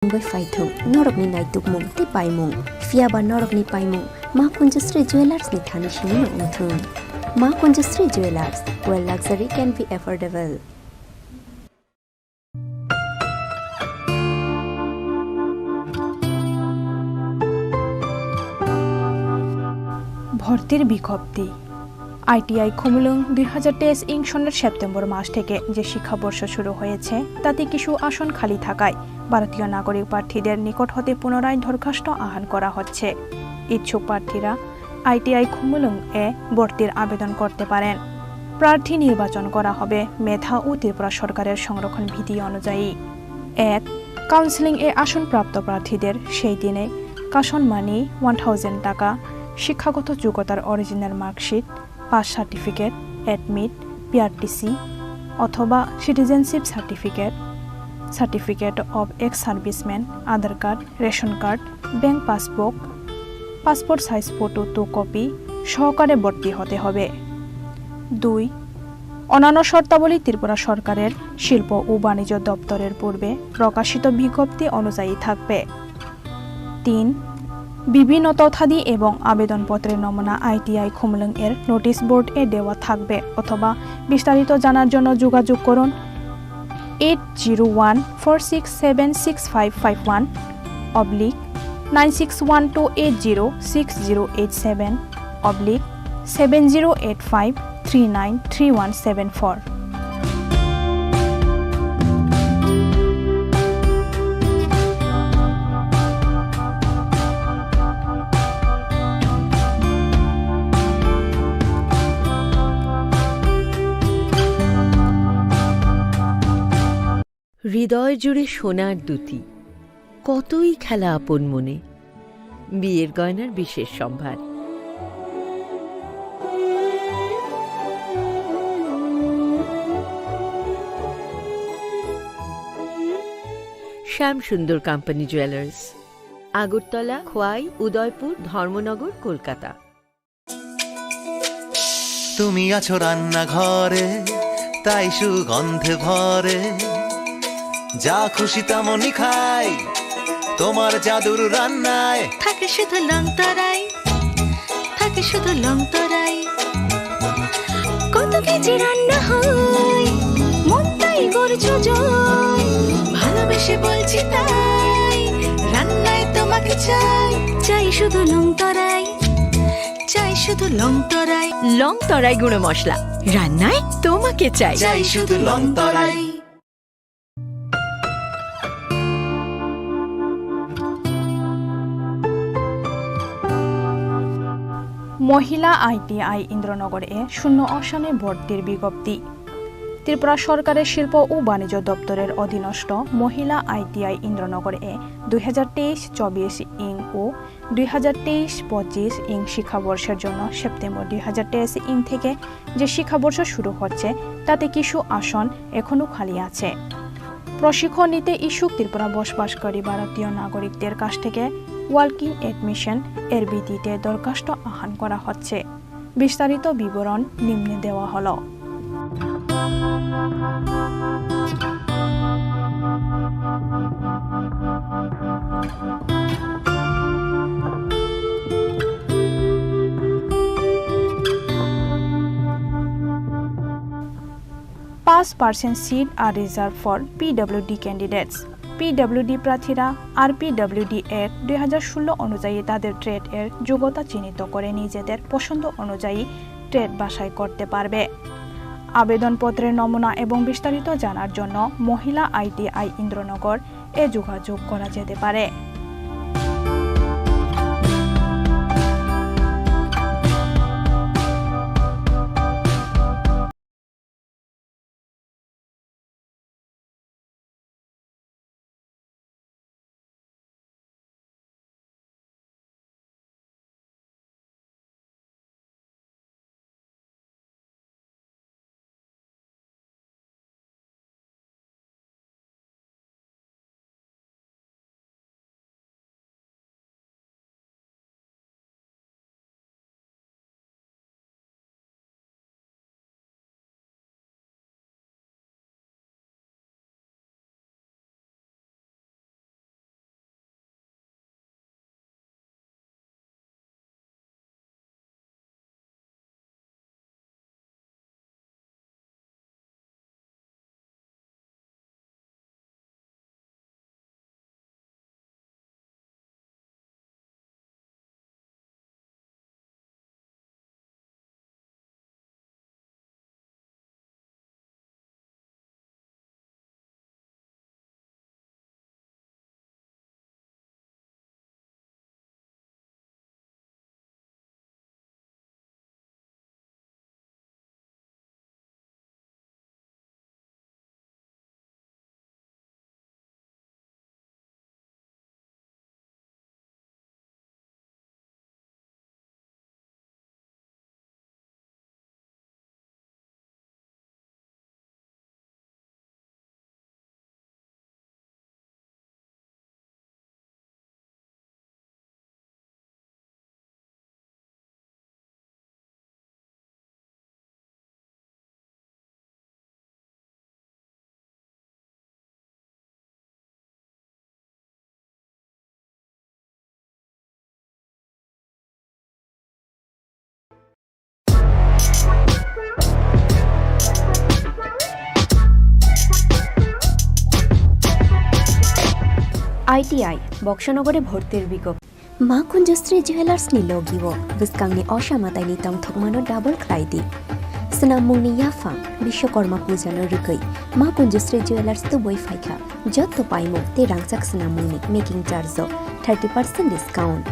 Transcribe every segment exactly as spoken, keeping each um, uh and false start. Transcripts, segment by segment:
Wngwi phaithung norokni naitukmung tei paimung, phiyaba norokni paimung Ma Kunjasri Jewellers ni thani simi wngthung. Ma Kunjasri Jewellers, where luxury can be affordable. ভর্তির বিজ্ঞপ্তি। আইটিআই খুমুলুং দুই হাজার তেইশ ইংসনের সেপ্টেম্বর মাস থেকে যে শিক্ষাবর্ষ শুরু হয়েছে, তাতে কিছু আসন খালি থাকায় ভারতীয় নাগরিক প্রার্থীদের নিকট হতে পুনরায় দরখাস্ত আহ্বান করা হচ্ছে। ইচ্ছুক প্রার্থীরা আইটিআই খুমুলুং এ ভর্তির আবেদন করতে পারেন। প্রার্থী নির্বাচন করা হবে মেধা ও ত্রিপুরা সরকারের সংরক্ষণ বিধি অনুযায়ী। এক, কাউন্সেলিং এ আসনপ্রাপ্ত প্রার্থীদের সেই দিনে কাশন মানি ওয়ান থাউজেন্ড টাকা, শিক্ষাগত যোগ্যতার original marksheet, pass certificate, admit, PRTC অথবা citizenship certificate, certificate of ex serviceman, Aadhaar card, ration card, bank passbook, passport size photo two copy সহকারে ভর্তি হতে হবে। দুই, অন্যান্য শর্তাবলী ত্রিপুরা সরকারের শিল্প ও বাণিজ্য দপ্তরের পূর্বে প্রকাশিত বিজ্ঞপ্তি অনুযায়ী থাকবে। তিন, বিভিন্ন তথ্যাদি এবং আবেদনপত্রের নমুনা আইটিআই খুমলুং এর নোটিশ বোর্ড এ দেওয়া থাকবে অথবা বিস্তারিত জানার জন্য যোগাযোগ করুন eight zero one four six seven six five five one oblique nine six one two eight zero six zero eight seven oblique seven zero eight five three nine three one seven four. হৃদয় জুড়ে সোনার দ্যুতি, কতই খেলা আপন মনে। বিয়ের গয়নার বিশেষ সম্ভার। শ্যাম সুন্দর কোম্পানি জুয়েলার্স, আগরতলা, খোয়াই, উদয়পুর, ধর্মনগর, কলকাতা। তুমি আছো রান্নাঘরে, তাই সুগন্ধে ভরে। যা খুশি তেমনই খাই, তোমার জাদুর রান্নায়। থাকে শুধু লংতরাই, থাকে শুধু লংতরাই। কত কেজি রান্না হয়, মনটাই গড়ছে জয়। ভালোবেসে বলছি তাই, রান্নায় তোমাকে চাই, চাই শুধু লংতরাই। চাই শুধু লংতরাই। লংতরাই গুঁড়ো মশলা, রান্নায় তোমাকে চাই। চাই শুধু লংতরাই। মহিলা আইটিআই ইন্দ্রনগর এ শূন্য আসনে ভর্তির বিজ্ঞপ্তি। ত্রিপুরা সরকারের শিল্প ও বাণিজ্য দপ্তরের অধীনস্থ মহিলা আইটিআই ইন্দ্রনগর এ দুই হাজার তেইশ চব্বিশ ইং ও দুই হাজার তেইশ পঁচিশ ইং শিক্ষাবর্ষের জন্য সেপ্টেম্বর দুই হাজার তেইশ ইং থেকে যে শিক্ষাবর্ষ শুরু হচ্ছে, তাতে কিছু আসন এখনও খালি আছে। প্রশিক্ষণ নিতে ইচ্ছুক ত্রিপুরা বসবাসকারী ভারতীয় নাগরিকদের কাছ থেকে ওয়াক ইন অ্যাডমিশন, এর ভিত্তিতে দরখাস্ত আহ্বান করা হচ্ছে। বিস্তারিত বিবরণ নিম্নে দেওয়া হলো। Five percent seat are reserved for PWD candidates. PWD প্রার্থীরা আরপিডব্লিউডি অ্যাক্ট দুই হাজার ষোলো অনুযায়ী তাদের ট্রেড এর যোগ্যতা চিহ্নিত করে নিজেদের পছন্দ অনুযায়ী ট্রেড বাছাই করতে পারবে। আবেদনপত্রের নমুনা এবং বিস্তারিত জানার জন্য মহিলা আইটিআই ইন্দ্রনগর এ যোগাযোগ করা যেতে পারে। I T I, Boksonogore bhortir bikok. Ma Kunjusri Jewellers ni logi o bwskangni osa mataini tongthokmano double khlai di. Swnammungni yaphang Bishwakarma puja no rwgwi Ma Kunjusri Jewellers tubui phaikha. Jotto paimung tei rangchak swnammungni making charge o thirty percent discount.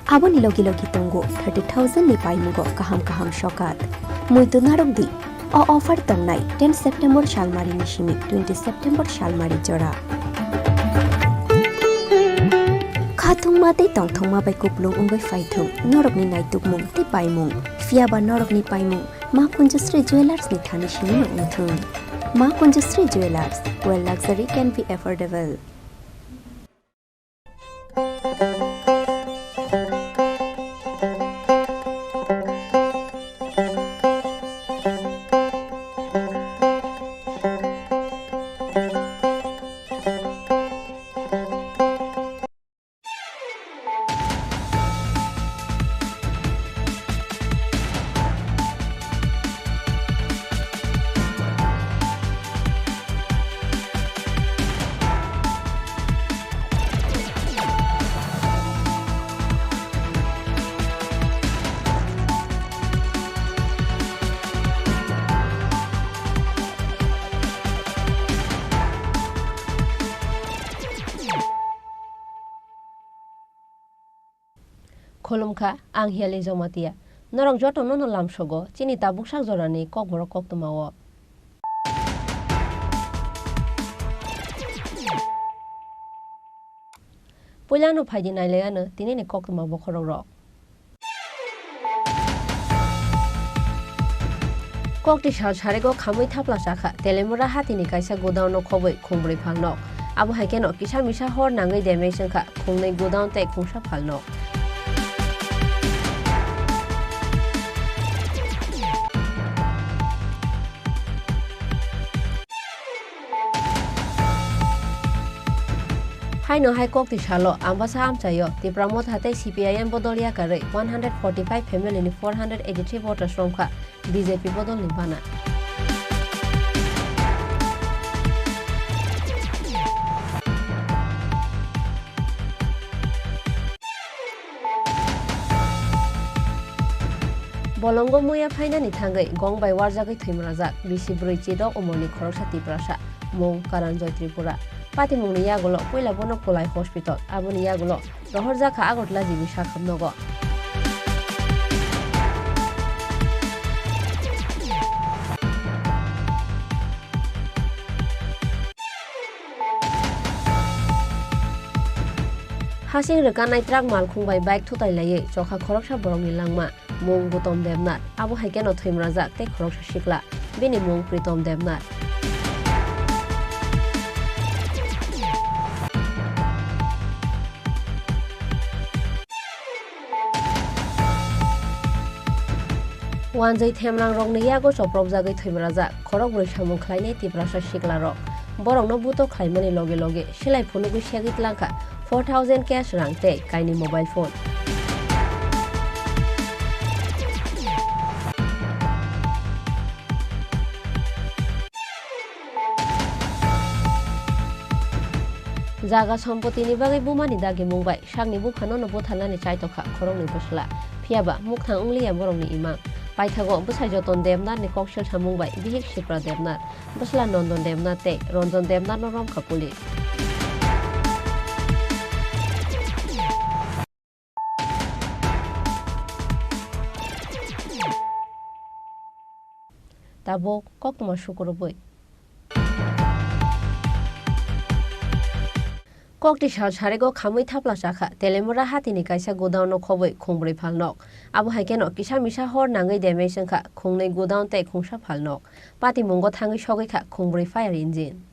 Aboni logi logi tongo thirty thousand ni paimungo kaham kaham sokat. Muitu narwk di, o offer tongnai ten September salmarini simi twenty September salmari jora. Khathungma tei tongthokma bai kupulung wngwi phaithung norokni naitukmung tei paimung. Phiyaba norokni paimung Ma Kunjusri Jewellers ni thani simi wngthung. Ma Kunjusri Jewellers, where luxury can be affordable. Khulumkha, ang Hiali Jamatia. Norok jotono no lamsogo chini tabuk sak jorani kokborok koktwmao. Puilano phaidi nailaiano tinini koktwma bokhorokrok. Kokti sal sarego khamwi thapla chakha Telemura hatini kaisa godown-o khobwi khungbwrwi phalnok. Abo hai kheno kisa misa hor nangwi damage wngkha khungnwi godown tei khungsa phalnok. Haino hai kokti salo Ambasa amchaio Tipra Motha tei C P I M bodol yakarwi one hundred forty-five family ni four hundred eighty-three voters romkha B J P bodolni bana. Bolongo muya phainani thangwi gong bai warjagwi thwimrajak bisi bwrwi chidok umorni khoroksa Tiprasa, mung Karanjoy Tripura. Patimungni yagulo puila bono Kolai Hospital, aboni yagulo rohorjakha Agartala G B sakhamnogo. Hasing rwkanai truck malkhung bai bike thutai laiwi chokha khoroksa borokni langma, mung Gutom Debnath, abo hai kheno thwimrajak tei khoroksa sikla, bini mung Pritom Debnath. Wanjwi themrangrokni yago chopropjagwi thwimrajak khorokbrwi samung khlainai Tiprasa siklarok. Borokno buto khlaimani loge loge silai phunugwi segwi tlangkha four thousand cash rang tei kainwi mobile phone. Jaga sompotini bagwi bumani dagimung bai sakni buphano no butharnani chaitokha khoroknwi bwsla. Phiyaba mukthang wngliya borokni imang. Paithago bwsai Joton Debnathni koksil samung bai bihik Sipra Debnath, bwsla Nondon Debnath tei Ranjan Debnathno romkha police. Tabuk koktwma sukurubui. Kokti sal sarego khamwi thapla chakha Telemura hatini kaisa godown-o khobwi khungbwrwi phalnok. Abo hai kheno kisa misa hor nangwi damage wngkha khungnwi godown tei khungsa phalnok. Patimungo thangwi sogwi kha khungbwrwi fire engine.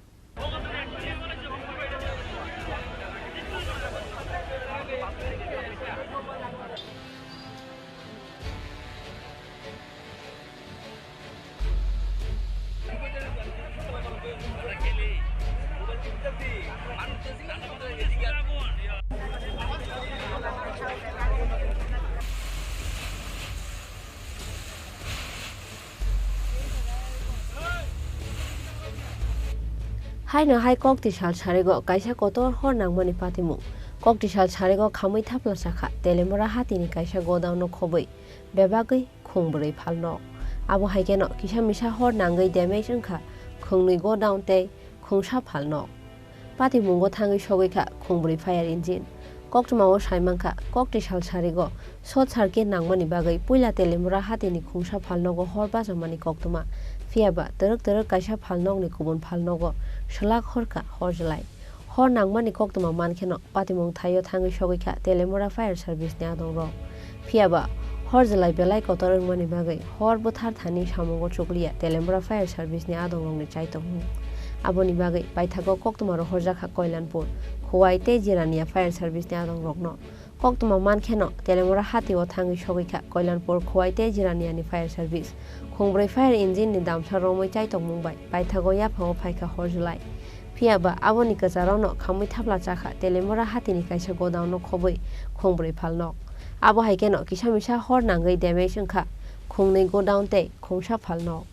Haino hai kokti sal sarigo kaisa kotor hor nangmani patimung. Kokti sal sarigo khamwi thapla chakha Telemura hatini kaisa godown no khobwi bebagwi khungbrwi phalnok. Abo hai kheno kisa misa hor nangwi damage wngkha khungnwi godown tei khungsa phalnok. Patimungo thangwi sogwi kha khungbrwi fire engine. Koktwmao sai mankha, kokti sal sarigo short circuit nangmani bagwi puila Telemura hatini khungsa phalnogo hor bachomani koktwma. Phiyaba twrwk twrwk kaisa phalnokni kubun phalnogo swlak horkha hor jwlai. Hor nangmani koktwma mankheno patimung thaio thangwi sogwi kha Telemura fire service ni adongrok. Phiyaba hor jwlai belai kotor wngmani bagwi hor bwthar thani samungo chukliya Telemura fire service ni adongrokni chaitokmung. Aboni bagwi paithago koktwma rohorjakha Koilanpur, Khowai tei Jirania fire service ni adongrokno. Koktwma mankheno Telemura hatio thangwi sogwi kha Koilanpur, Khowai tei Jiraniani fire service. Khungbrwi fire engine ni damsa romwi chaitokmung bai paithago yaphango phaikha hor jwlai. Phiyaba aboni kwcharokno khamwi thapla chakha Telemura hatini kaisa godown no khobwi khungbrwi phalnok. Abo hai kheno kisa misa hor nangwi damage wngkha khungnwi godown tei khungsa phalnok.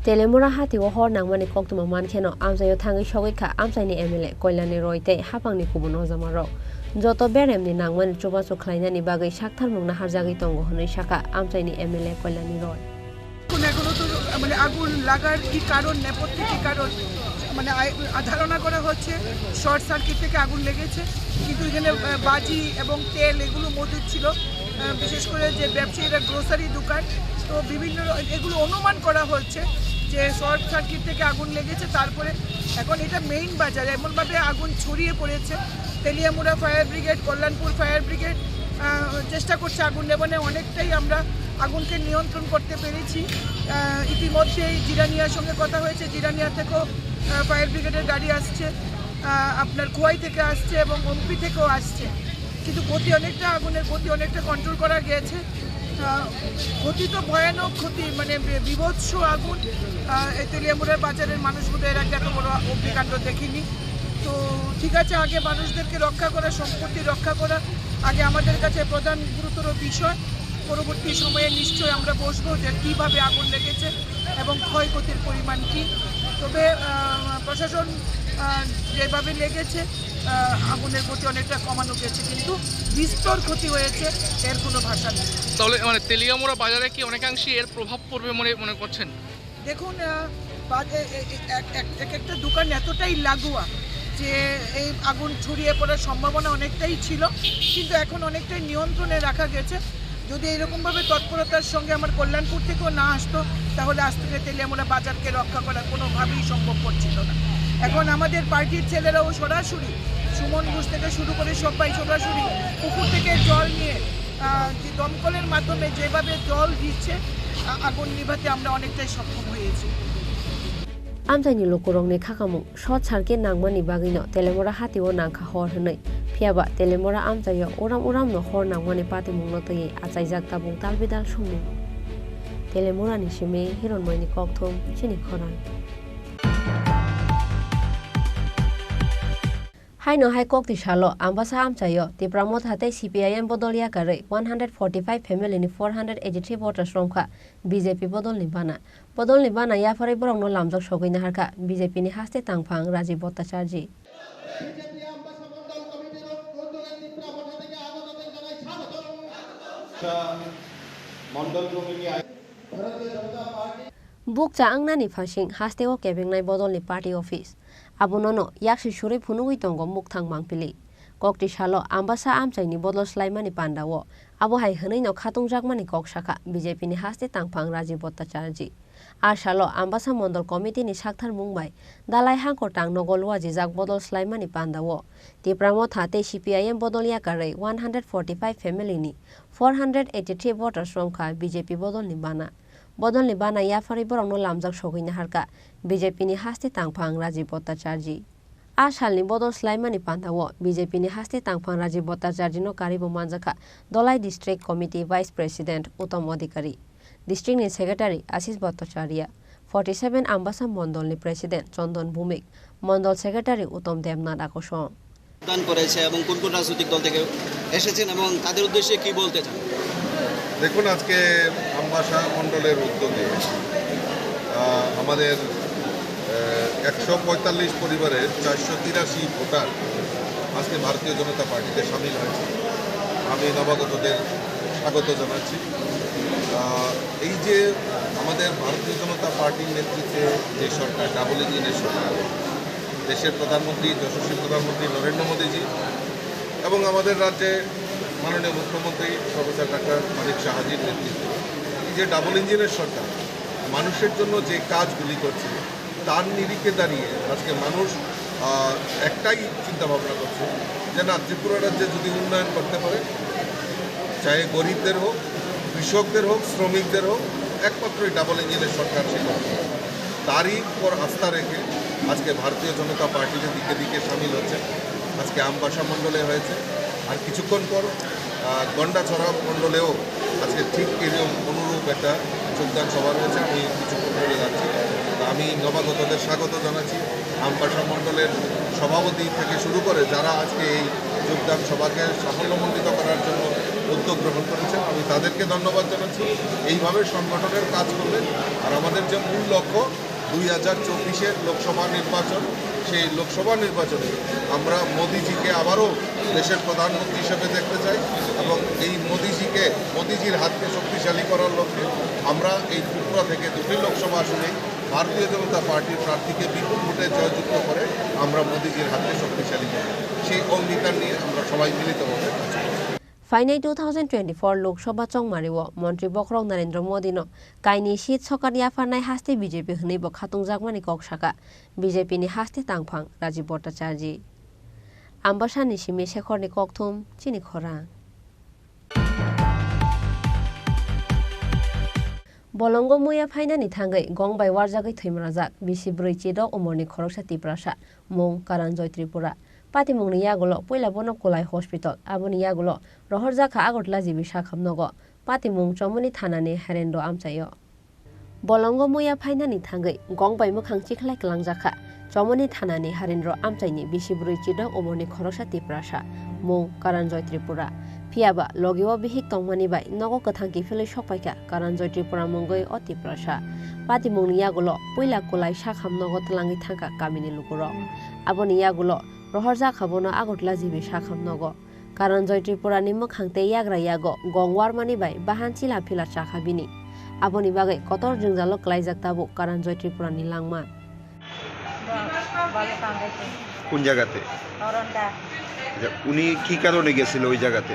Telemura hatio hor nangmani koktwma mankheno amchaio thangwi sogwi kha amchaini M L A Koilani Roy tei haphangni kubun ojamarok. Joto beremni nangmani chubachu khlainani bagwi saktharmung naharjagwi tongo hwnwi sakha amchaini M L A Koilani Roy. এখন এখনো তো মানে আগুন লাগার কি কারণ, নেপথ্যে কি কারণ, মানে আই-, আ, ধারণা করা হচ্ছে শর্ট সার্কিট থেকে আগুন লেগেছে, কিন্তু এখানে, আ, বাজি এবং তেল এগুলো মজুদ ছিল। আ, বিশেষ করে যে ব্যবসায়ীরা গ্রোসারি দোকান, তো বিভিন্ন র-, এগুলো অনুমান করা হচ্ছে যে শর্ট সার্কিট থেকে আগুন লেগেছে। তারপরে এখন এটা মেইন বাজার, এমনভাবে আগুন ছড়িয়ে পড়েছে। Teliamura fire brigade, Kalyanpur fire brigade, আহ, চেষ্টা করছে আগুন নেভানো, অনেকটাই আমরা আগুনকে নিয়ন্ত্রণ করতে পেরেছি। আহ, ইতিমধ্যেই জিরানিয়ার সঙ্গে কথা হয়েছে, জিরানিয়া থেকেও, আহ, ফায়ার ব্রিগেডের গাড়ি আসছে, আহ, আপনার খোয়াই থেকে আসছে এবং ওমপি থেকেও আসছে, কিন্তু গতি অনেকটা, আগুনের গতি অনেকটা কন্ট্রোল করা গেছে। আহ, ক্ষতি তো ভয়ানক ক্ষতি, মানে বি-, বিভৎস আগুন। আহ, এই তেলিয়ামুড়ার বাজারের মানুষ বোধহয় এর আগে এত বড় অগ্নিকাণ্ড দেখেনি। তো ঠিক আছে, আগে মানুষদেরকে রক্ষা করা, সম্পত্তি রক্ষা করা আগে আমাদের কাছে প্রধান গুরুতর বিষয়। পরবর্তী সময়ে নিশ্চয় আমরা বসবো যে কিভাবে আগুন লেগেছে এবং ক্ষয়ক্ষতির পরিমাণ কি। তবে, আহ, প্রশাসন, আহ, যেভাবে লেগেছে, আহ, আগুনের গতি অনেকটা কমানো গেছে, কিন্তু বিস্তর ক্ষতি হয়েছে, এর কোনো ভাষা নেই। তাহলে মানে তেলিয়ামুড়া বাজারে কি অনেকাংশে এর প্রভাব পড়বে মনে, মনে করছেন? দেখুন, আহ, বাজ-, এ-, এ-, এ-, এক, এক, এক একটা দোকান এতটাই লাগোয়া যে এই আগুন ছড়িয়ে পড়ার সম্ভাবনা অনেকটাই ছিল, কিন্তু এখন অনেকটাই নিয়ন্ত্রণে রাখা গেছে। যদি এরকমভাবে তৎপরতার সঙ্গে আমার কল্যাণপুর থেকেও না আসতো, তাহলে আজ থেকে তেলিয়ামুড়া বাজারকে রক্ষা করা কোনোভাবেই সম্ভবপর ছিল না। এখন আমাদের পার্টির ছেলেরাও সরাসরি, সুমন ঘোষ থেকে শুরু করে সবাই সরাসরি পুকুর থেকে জল নিয়ে, আহ, যে দমকলের মাধ্যমে যেভাবে জল দিচ্ছে, আ-, আগুন নিভাতে আমরা অনেকটাই সক্ষম হয়েছি। Amchaini lukurokni khakamung short circuit nangmani bagwino Telemura hatio nangkha hor hwnwi. Phiyaba Telemura amchaio uram uramno hor nangmani patimungno twiwi achaijak tabuk dalbidal sumung. Telemurani simi Hironmoini Kokthum, chini khorang. Haino hai kokti salo Ambasa amchaio Tipra Motha tei C P I M bodol yakarwi one hundred forty five family ni four hundred eighty three voters romkha B J P bodolni bana. Bodolni bana yapharwi borokno lamjak sogwi naharkha B J P ni haste tangphang Rajiv Bhattacharjee. Bukcha wngnani phasing hasteo kebengnai bodolni party office. Abonono yaksi surwi phunugwi tongo mukthang mangpili. Kokti salo Ambasa amchaini bodol swlaimani pandao abo hai hwnwino khatungjakmani kok sakha B J P ni haste tangphang Rajiv Bhattacharjee. A salo Ambasa Mondol Committee ni saktharmung bai Dalai Hangkor tangnogo luajijak bodol swlaimani pandao Tipra Motha tei C P I M bodol yakarwi one hundred forty five family ni four hundred eighty three voters romkha B J P bodolni bana. Bodolni bana yapharwi borokno lamjak sogwi naharkha B J P ni haste tangphang Rajiv Bhattacharjee. A salni bodol swlaimani pandao B J P ni haste tangphang Rajiv Bhattacharjee no karwi bo manjakha Dholai District Committee Vice President Uttam Adhikari, District ni Secretary Ashish Bhattacharya, forty seven Ambasa Mondol ni President Chandan Bhumik, Mondol Secretary Uttam Debnath Akosong. যোগদান করেছে এবং কোন কোন রাজনৈতিক দল থেকে এসেছেন এবং তাদের উদ্দেশ্যে কি বলতে চান? দেখুন, আজকে আমবাসা মণ্ডলের উদ্যোগে, আহ, আমাদের, আহ, একশো পঁয়তাল্লিশ পরিবারের চারশো তিরাশি ভোটার আজকে ভারতীয় জনতা পার্টিতে সামিল হয়েছে। আমি নবাগতদের স্বাগত জানাচ্ছি। আহ, এই যে আমাদের ভারতীয় জনতা পার্টির নেতৃত্বে যে সরকার, ডাবল ইঞ্জিনের সরকার, দেশের প্রধানমন্ত্রী, যশস্বী প্রধানমন্ত্রী নরেন্দ্র মোদীজি এবং আমাদের রাজ্যে মাননীয় মুখ্যমন্ত্রী প্রফেসর ডক্টর মানিক সাহাজির নেতৃত্বে এই যে ডাবল ইঞ্জিনের সরকার মানুষের জন্য যে কাজগুলি করছে, তার নিরিখে দাঁড়িয়ে আজকে মানুষ, আহ, একটাই চিন্তা ভাবনা করছে যে না, ত্রিপুরা রাজ্যে যদি উন্নয়ন করতে পারে, চাই গরিবদের হোক, কৃষকদের হোক, শ্রমিকদের হোক, একমাত্র এই ডাবল ইঞ্জিনের সরকার সেটা। তারই উপর আস্থা রেখে আজকে ভারতীয় জনতা পার্টিতে দিকে দিকে সামিল হচ্ছে। আজকে আমবাসা মণ্ডলে হয়েছে, আর কিছুক্ষণ পর, আহ, গন্ডাছড়া মণ্ডলেও আজকে ঠিক এরকম অনুরূপ একটা যোগদান সভা রয়েছে। আমি কিছুক্ষণ পরে যাচ্ছি। তো আমি নবাগতদের স্বাগত জানাচ্ছি। আমবাসা মণ্ডলের সভাপতি থেকে শুরু করে যারা আজকে এই যোগদান সভাকে সাফল্যমণ্ডিত করার জন্য উদ্যোগ গ্রহণ করেছেন, আমি তাদেরকে ধন্যবাদ জানাচ্ছি। এইভাবে সংগঠনের কাজ করলে, আর আমাদের যে মূল লক্ষ্য দুই হাজার চব্বিশের লোকসভা নির্বাচন, সেই লোকসভা নির্বাচনে আমরা মোদিজিকে আবারও দেশের প্রধানমন্ত্রী হিসেবে দেখতে চাই এবং এই মোদিজিকে, মোদিজির হাতকে শক্তিশালী করার লক্ষ্যে আমরা এই ত্রিপুরা থেকে দুটি লোকসভা আসনে ভারতীয় জনতা পার্টির প্রার্থীকে বিপুল ভোটে জয়যুক্ত করে আমরা মোদিজির হাতকে শক্তিশালী করব। সেই অঙ্গীকার নিয়ে আমরা সবাই মিলিতভাবে কাজ করব। Phainai two thousand twenty-four Lok Sabha chongmario Montri Bokhorok Narendra Modi no kaini seat sokar yapharnai haste B J P hwnwi bo khatungjakmani kok sakha B J P ni haste tangphang Rajiv Bhattacharjee. Ambasani simi Shekhorni kokthum chini khorang. Bolongo muya phainani thangwi gong bai warjagwi thwimrajak bisi bwrwi chidok umorni khoroksa Tiprasa, mung Karanjoy Tripura. Patimungni yagulo puila bono Kulai Hospital, aboni yagulo rohorjakha Agartala G B sakhamnogo, patimung Chomoni thanani Harendra amchaio. Bolongo muya phainani thangwi gong bai mwkhang chikhlai kwlangjakha Chomoni thanani Harendra amchaini bisi bwrwi chidok umorni khoroksa Tiprasa, mung Karanjoy Tripura. Phiyaba logio bihik tongmani bai nogo kwthang kiphilwi sokpaikha Karanjoy Tripura mungwi o Tiprasa. Patimungni yagulo puila Kulai sakham nogo twlangwi thangkha kamini lukurok. Aboni yagulo rohorjakha bono Agartala G B sakham nogo. Karanjoy Tripurani mwkhang tei yagra yago gong warmani bai bahan chila phila chakha bini. Aboni bagwi kotor jwngjalo klaijak tabuk Karanjoy Tripurani langma. কোন জায়গাতে? অরণডা। আচ্ছা, উনি কি কারণে গেছিল ওই জায়গাতে?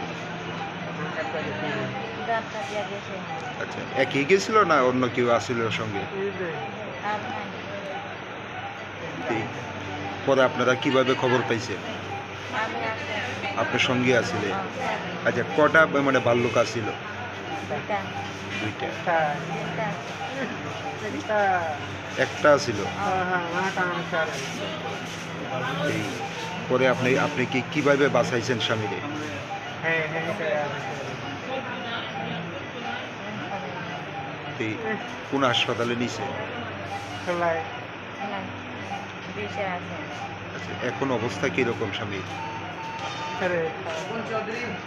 গান কাটিয়া গেছে। আচ্ছা, একই গেছিল না অন্য কেউ আছিল ওর সঙ্গে? আর নাই। এই পরে আপনারা কিভাবে খবর পাইছেন? আমি আছি। আপনার সঙ্গে আছিলে? হ্যাঁ। আচ্ছা, কটা মানে ভাল্লুক আছিল? দুইটা। দুইটা। একটা। তিনটা। একটা। একটা আছিল? হ্যাঁ, হ্যাঁ, ওনাটা আমার খেয়াল আছে। এই পরে আপনি, আপনি কি, কিভাবে বাঁচাইছেন স্বামীরে? হ্যাঁ, হ্যাঁ, হ্যাঁ। এই কোন হাসপাতালে নিছে? খোলায়। নাই, দেশে আছে। আচ্ছা, এখন অবস্থা কিরকম স্বামীর? আরে।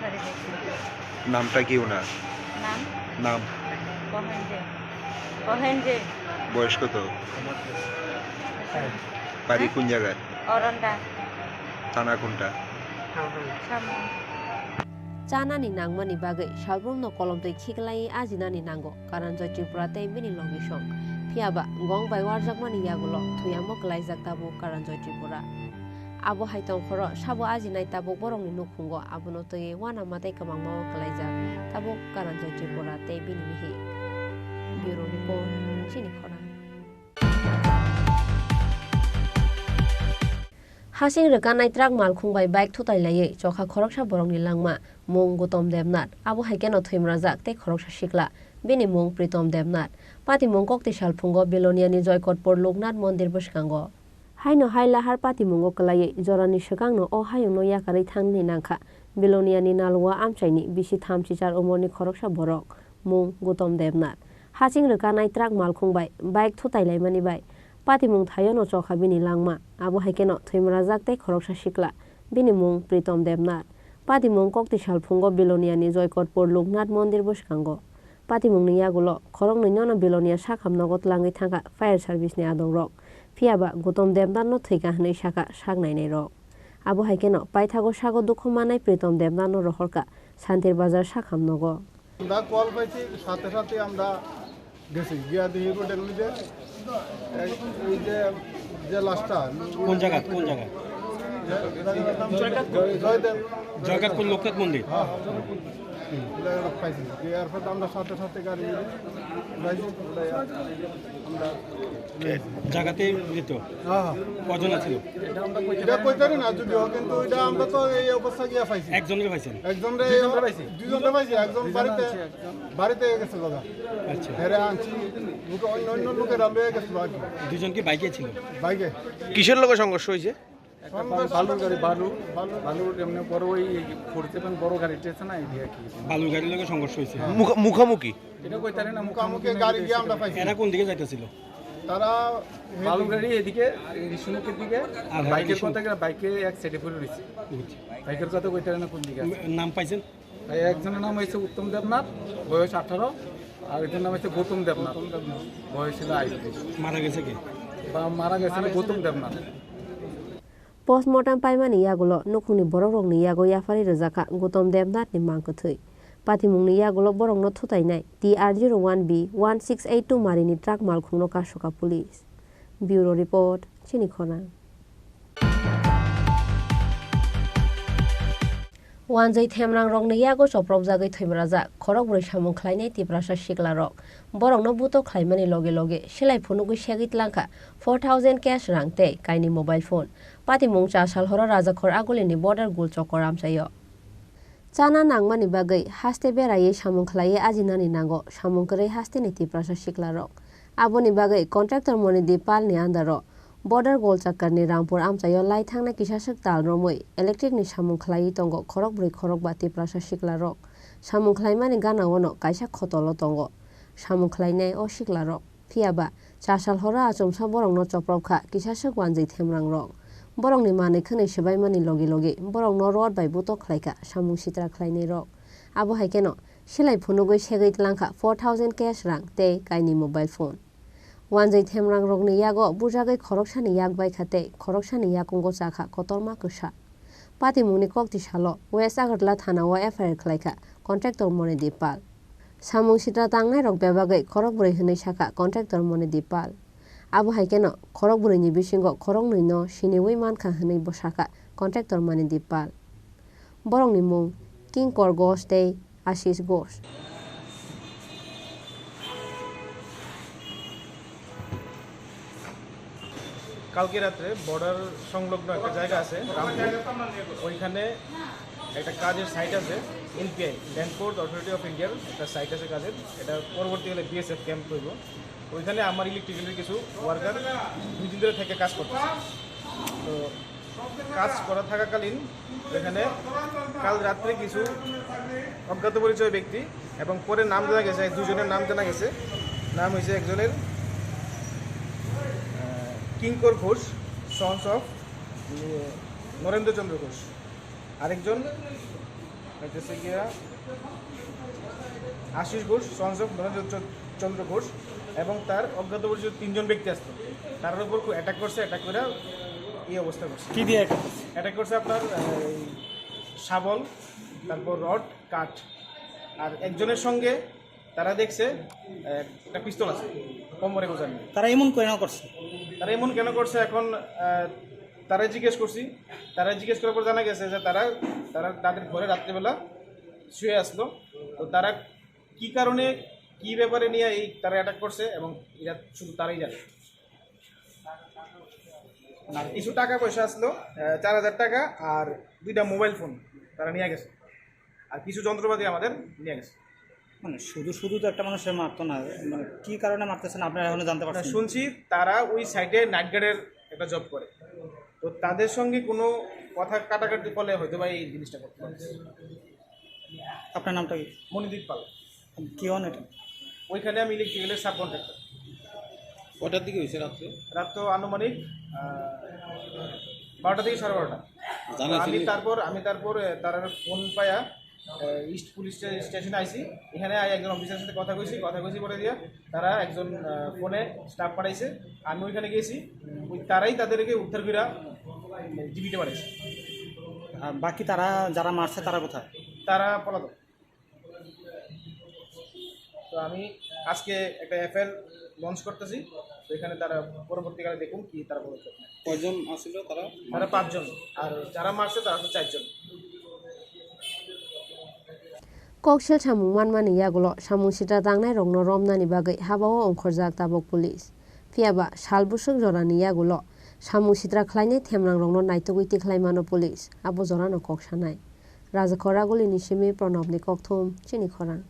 আরে। নামটা কি ওনার? নাম? নাম? কহেন যে। কহেন যে। বয়স কত? হ্যাঁ। বাড়ি কোন জায়গায়? অরন্ডা। থানা কোনটা? সামনে। Chanani nangmani bagwi salbrumno kolomtwi khiklaiwi ajinani nango Karanjoy Tripura tei bini logisong. Phiyaba gong bai warjakmani yagulo thuyamo klaijak tabuk Karanjoy Tripura. Abo hai tongkhoro sabo ajinai tabuk borokni nukhungo abono twiwi uanama tei kwmangmao klaijak tabuk Karanjoy Tripura tei bini bihik. Bureau Report, chini khorang. Hasing rwkanai truck malkhung bai bike thutai laiwi chokha khoroksa borokni langma, mung Gutom Debnath, abo hai kheno thwimrajak tei khoroksa sikla, bini mung Pritom Debnath. Patimung kokti salphungo Biloniani Joykotpur Loknath Mondir bwskango. Haino hai lahar patimungo kwlaiwi jorani swkangno o hayungno yakarwi thangnani nangkha Biloniani Nalua amchaini bisi thamchi char umorni khoroksa borok, mung Gutom Debnath. Haching rwkanai truck malkhung bai bike thutai laimani bai patimung thaiono chokha bini langma. Abo hai kheno thwimrajak tei khoroksa sikla, bini mung Pritom Debnath. Patimung kokti salphungo Biloniani Joykotpur Loknath Mondir bwskango. Patimungni yagulo khoroknwinono Bilonia sakham nogo tlangwi thangkha fire service ni adongrok. Phiyaba Gutom Debnathno thwikha hwnwi sakha sak nainairok. Abo hai kheno paithago sago dukhu manai Pritom Debnathno rohorkha Santir Bazar sakham nogo. আমরা কল পাইছি, সাথে সাথে আমরা গেছি, গিয়া দেখি রোডের মধ্যে এই, এই যে, যে লাশটা, কোন জায়গা, কোন জায়গা? জয়দেব। জয়দেবপুর লোকনাথ মন্দির। হ্যাঁ, হ্যাঁ। পাইছি। এরপর আমরা সাথে সাথে গাড়ি নিয়ে যাইছি, ওটাই আমরা জায়গাতে মৃত। হ্যাঁ, হ্যাঁ। কজন আছিল? এটা কইতারি না যদিও, কিন্তু এটা আমরা তো এই অবস্থা গিয়া পাইছি। একজনকে পাইছেন? একজনরে, দুইজনরে পাইছি। দুইজনরে পাইছি, একজন বাড়িতে, বাড়িতে গেছে দাদা। আচ্ছা। হেরে আনছি, লোকে অন্য অন্য লোকেরা লয়ে গেছিল আর কি। দুজন কি বাইকে ছিল? বাইকে। কিসের লগে সংঘর্ষ হয়েছে? একটা বালুর গাড়ি, বালু, বালুর এমনি বড় ওই ফোর সেভেন বড় গাড়ি টেসে না, এই দিয়ে আর কি। বালুর গাড়ির লগে সংঘর্ষ হয়েছে। মুখা-, মুখামুখি? এটা কইতারি না, মুখামুখি গাড়ি গিয়ে আমরা পাইছি। এরা কোন দিকে যাইতেছিল? তারা বালুর গাড়ি এদিকে, এই বিষ্ণুমুখীর দিকে, আর বাইকের কথা গেলে বাইকে এক সাইডে পড়ে রয়েছে। বুঝছি। বাইকের কথা কইতারি না কোন দিকে আছে। নাম পাইছেন? এই একজনের নাম হয়েছে উত্তম দেবনাথ, বয়স আঠারো, আর একজনের নাম হচ্ছে গৌতম দেবনাথ, বয়স ছিল আইত্রিশ। মারা গেছে কে? বা মারা গেছিল গৌতম Debnath. Postmortem paimani yagulo nukhungni borokrokni yago yapharwi rwjakha Gutom Debnathni mang kwthwi. Patimungni yagulo borokno thutainai T R zero one B one six eight two marini truck malkhungno kasoka police. Bureau report, Chini Khorang. Wanjwi themrangrokni yago chopropjagwi thwimrajak khorokbrwi samung khlainai Tiprasa siklarok. Borokno buto khlaimani loge loge silai phunugwi segwi tlangkha four thousand cash rang tei kaini mobile phone. Patimung cha sal horo Rajakhor Agulini border gul chokor amchaio. Chana nangmani bagwi haste beraiwi samung khlaiwi ajinani nango samung kwrwi hasteni Tiprasa siklarok. Aboni bagwi contractor Monidip Palni andaro border Golchakarni Rampur amchaio lai thangna kisaswk tal romwi electricni samung khlaiwi tongo khorokbrwi khorokba Tiprasa siklarok. Samung khlaimani ganaono kaisa khotolo tongo. Samung khlainai o siklarok. Phiyaba, cha sal horo achomsa borokno chopropkha kisaswk wanjwi themrangrok. Borokni manwi khwnwi swbaimani logi logi borokno rod bai butok khlaikha samung sitra khlainairok. Abo hai kheno, silai phunugwi segwi tlangkha four thousand cash rang tei kaini mobile phone. Wanjwi themrangrokni yago bujagwi khoroksani yak baikha tei khoroksani yakungo chakha kotorma kwsa. Patimungni kokti salo West Agartala thanao F I R khlaikha contractor Monidip Pal. Samung sitra tangnairok bebagwi khorokbrwi hwnwi sakha contractor Monidip Pal. Abo hai kheno khorokbrwini bisingo khoroknwino siniwi mankha hwnwi bo sakha contractor Monidip Pal. Borokni mung Kinkor Ghosh tei Ashish Ghosh. কালকে রাত্রে বর্ডার সংলগ্ন একটা জায়গা আছে রামপুর, ওইখানে একটা কাজের সাইট আছে, NPI, land force authority of ইন্ডিয়ার একটা সাইট আছে কাজের। এটা পরবর্তীকালে বিএসএফ ক্যাম্প হইব। ওইখানে আমার ইলেকট্রিক্যালের কিছু ওয়ার্কার দুই দিন ধরে থেকে কাজ করতেছে। তো কাজ করা থাকাকালীন এখানে কাল রাত্রে কিছু অজ্ঞাত পরিচয় ব্যক্তি এবং পরে নাম জানা গেছে, দুজনের নাম জানা গেছে। নাম হয়েছে একজনের, আহ, কিঙ্কর ঘোষ, সন্স অফ, ইয়ে, নরেন্দ্রচন্দ্র ঘোষ। আরেকজন হইতেছে গিয়া আশিস ঘোষ, সন্স অফ নরেন্দ্র চ-, চন্দ্র ঘোষ এবং তার অজ্ঞাত পরিচিত তিনজন ব্যক্তি আসতো। তার উপর খুব অ্যাটাক করছে, অ্যাটাক করে এই অবস্থা করছে। কি দিয়ে অ্যাটাক করছে? অ্যাটাক করছে আপনার, আহ, এই শাবল, তারপর রড, কাঠ। আর একজনের সঙ্গে তারা দেখছে, আহ, একটা পিস্তল আছে কোমরে গোজানো। তারা এমন কেন করছে? তারা এমন কেন করছে এখন, আহ, তারা জিজ্ঞেস করছি। তারা জিজ্ঞেস করার পর জানা গেছে যে তারা, তারা তাদের ঘরে রাত্রেবেলা শুয়ে আসলো। তো তারা কি কারণে, কি ব্যাপারে নিয়ে এই তারা অ্যাটাক করছে এবং এটা শুধু তারাই জানে। আর কিছু টাকা পয়সা আসলো, আহ, চার হাজার টাকা আর দুইটা মোবাইল ফোন তারা নিয়ে গেছে। আর কিছু যন্ত্রপাতি আমাদের নিয়ে গেছে। মানে শুধু শুধু তো একটা মানুষের মারতো না, মানে কি কারণে মারতেছেন আপনারা এখনো জানতে না, পারছেন না? শুনছি তারা ওই সাইডে নাইট গার্ডের একটা জব করে। তো তাদের সঙ্গে কোনো কথা কাটাকাটি ফলে হয়তো বা এই জিনিসটা করতে পারে। আপনার নামটা কি? মণিদীপ পাল। কি হন এটা? ওইখানে আমি ইলেকট্রিক্যালের সাব কন্ট্রাক্টর। কটার দিকে হয়েছে রাত্রে? রাত তো আনুমানিক আহ, বারোটা থেকে সাড়ে বারোটা। জানা আমি ছিল? তারপর আমি তারপর আহ, তার ফোন পায়া ইস্ট পুলিশ স্টেশনে আইছি। এখানে আই একজন অফিসারের সাথে কথা কইছি। কথা কইছি পরে দিয়া তারা একজন আহ, ফোনে স্টাফ পাঠাইছে। আমি ওইখানে গেছি। ওই তারাই তাদেরকে উদ্ধার করে জিবিতে পাঠাইছে। আর বাকি তারা যারা মারছে, তারা কোথায়? তারা পলাতক। তো আমি আজকে একটা এফআইআর লঞ্চ করতেছি। তো এখানে তারা পরবর্তীকালে দেখুন কি তারা পদক্ষেপ নেয়। কয়জন আছিল তারা? তারা পাঁচজন। আর যারা মারছে, তারা হচ্ছে চারজন। Koksil samung manmani yagulo samung sitra tangnai rokno romnani bagwi habao ongkhorjak tabok police. Phiyaba sal bwswk jorani yagulo samung sitra khlainai themrang rokno naitugwi tikhlai mano police, abo jorano kok sanai. Rajakhor Agulini simi Pranobni kokthum chini khorang.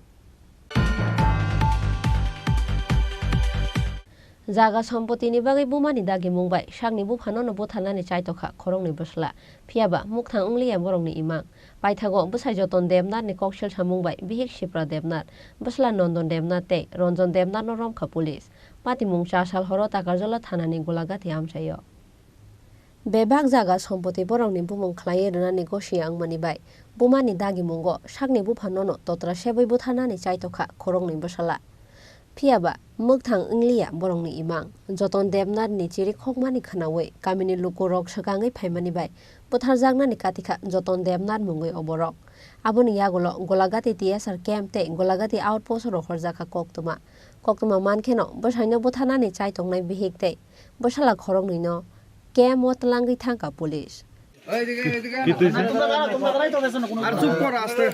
Jaga sompotini bagwi bumani dagimung bai sakni buphanono butharnani chaitokha khoroknwi bwsla, phiyaba mukthang wngliya borokni imang. Paithago bwsai Joton Debnathni koksil samung bai bihik Sipra Debnath, bwsla Nondon Debnath tei Ronjon Debnathno romkha police. Patimung cha sal horo Takarjala thanani Golagati amchaio. Bebak jaga sompoti borokni bumung khlaiwi rwnani gosi wngmani bai bumani dagimungo sakni buphanono totra sebwi butharnani chaitokha khoroknwi bwsala. Phiyaba mwkthang wngliya borokni imang. Joton Debnathni chirikhokmani khwnawi kamini lukurok swkangwi phaimani bai butharjaknani katikha Joton Debnath mungwi oborok. Aboni yagulo Golagati T S R camp tei Golagati outpost rohorjakha koktwma. Koktwma mankheno bwsaino butharnani chaitongnai bihik tei bwsala khoroknwino camp o twlangwi thangkha police. কি তুইছে?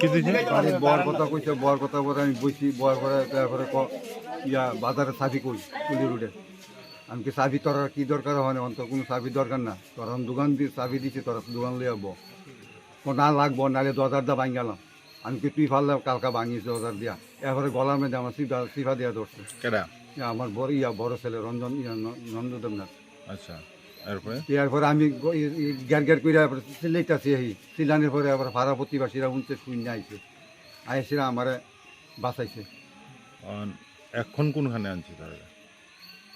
কি তুইছে? আমি বর কথা কইছে, বর কথা বলে আমি বইছি, বর করে তারপরে ক-, ইয়া বাজারে চাবি কই, কুলি রোডে। আমি কি চাবি তোর আর কি দরকার হয় না, অন্তত কোনো চাবি দরকার না, তোর আমি দোকান দিয়ে চাবি দিছি, তোর দোকান লই যাবো, ও না লাগবো, নাহলে দরজার দা ভাঙ গেলাম। আমি কি তুই পারলে কালকা ভাঙিস দরজার দিয়া, এরপরে গলার মধ্যে আমার সিফা সিফা দিয়া ধরছে। কেডা? ইয়া আমার বড় ইয়া বড় ছেলে রঞ্জন ইয়া ন- নন্দ দেবনাথ। আচ্ছা, এরপরে? এরপরে আমি গ- ই- ই গ্যার গ্যার করে আবার চিল্লাইতেছি, এই চিল্লানোর পরে আবার পাড়া প্রতিবাসীরা উনতে শূন্য আইছে, আইসিরা আমারে বাঁচাইছে। আহ, এখন কোনখানে আনছে তারা?